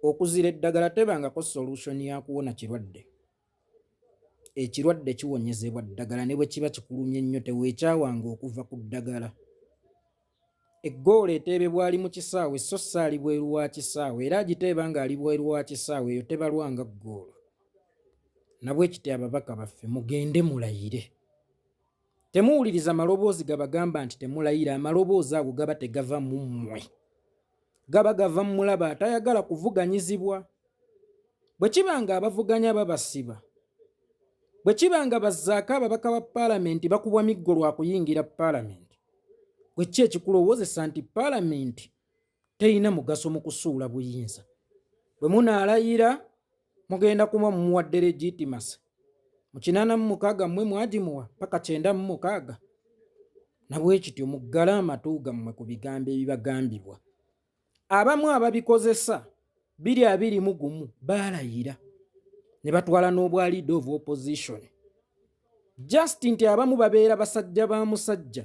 Okuzira eddagala tebangako solution ya kuwona kirwadde. Ekirwadde kiwonyezebwa ddagala ne bwe kiba kikulumye ennyo teweekyawanga okuva ku ddagala. Eggoolo eteebebwa ali mu kisaawe sso si ali bweru wa kisaawe era agiteeba ng'ali bweru wa kisaawe eyo tebalwa nga ggoolo. Nabwekityo ababaka baffe mugende mulayire. Temuwuliriza maloboozi gabagamba nti temulayira, amaloboozi ago gaba tegava mu mmwe. Gaba gava mu mulaba atayagala kuvuganyizibwa. Bwe kiba nga abavuganya babasiba, bwe kiba nga bazzaako ababaka ba paalamenti bakubwa miggo lwa kuyingira paalamenti, gwe ki ekikulowoozesa nti paalamenti terina mugaso mu kusuula buyinza? Bwe munaalayira mugenda kuba mumuwadde legitimacy. Mu 86 mmwe mwagimuwa paka 96. Nabwekityo muggale amatu gammwe ku bigambo ebibagambibwa. Abamu ababikozesa 2021 baalayira ne batwala n'obwa leader of opposition. Just nti abamu babeera basajja ba musajja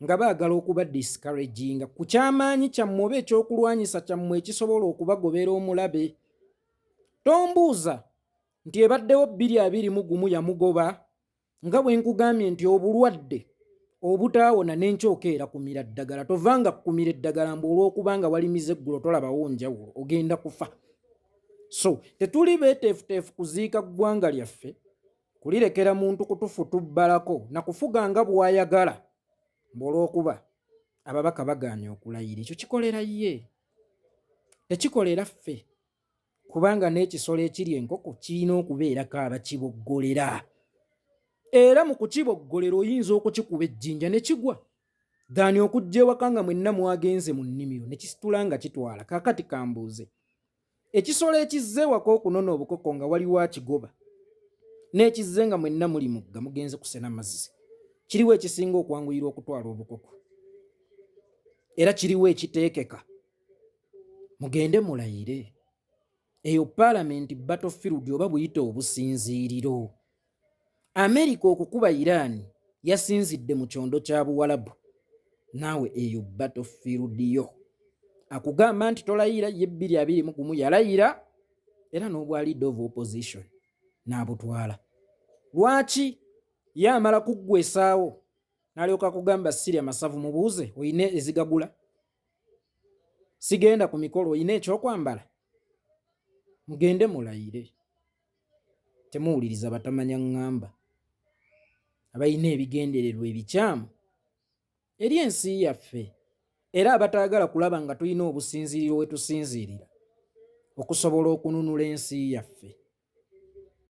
nga baagala okuba discouraginga ku kyamaanyi kyammwe oba ekyokulwanyisa kyammwe ekisobola okubagobera omulabe. Tombuuza nti ebaddewo 2021 yamugoba nga bwe nkugambye nti obulwadde obutaawona n'enkyoka era kumira ddagala. Tovanga kukumira eddagala mbu olw'okuba nga walimiza eggulo tolabawo njawulo, ogenda kufa. So tetuli beeteefuteefu kuziika ggwanga lyaffe kulirekera muntu kutufutubbalako na kufuga nga bw'ayagala mbu olw'okuba ababaka bagaanye okulayira. Ekyo kikolera ye, tekikolera ffe, kubanga n'ekisolo ekiri enkoko kirina okubeerako abakiboggolera, era mu kukiboggolera oyinza okukikuba ejjinja ne kigwa gaani okujja ewaka nga mwenna mwagenze mu nnimiro ne kisitula nga kitwala. Kaakati kambuuze, ekisolo ekizze ewaka okunona obukoko nga waliwo akigoba n'ekizze nga mwenna muli mugga mugenze kusena mazzi, kiriwo ekisinga okwanguyirwa okutwala obukoko? Era kiriwo ekiteekeka? Mugende mulayire. Eyo paalamenti battlefield oba buyite obusinziiriro. Amerika okukuba Iran yasinzidde mu kyondo kya Buwalabu. Naawe eyo battlefield yo. Akugamba nti tolayira ye 2021 yalayira era n'obwa leader of opposition n'abutwala. Lwaki ye amala kuggwesaawo n'alyoka akugamba sirya masavu? Mubuuze, olina ezigagula? Sigenda ku mikolo, olina ekyokwambala? Mugende mulayire. Temuwuliriza batamanya ŋŋamba abalina ebigendererwa ebikyamu eri ensi yaffe era abataagala kulaba nga tulina obusinziiriro we tusinziirira okusobola okununula ensi yaffe.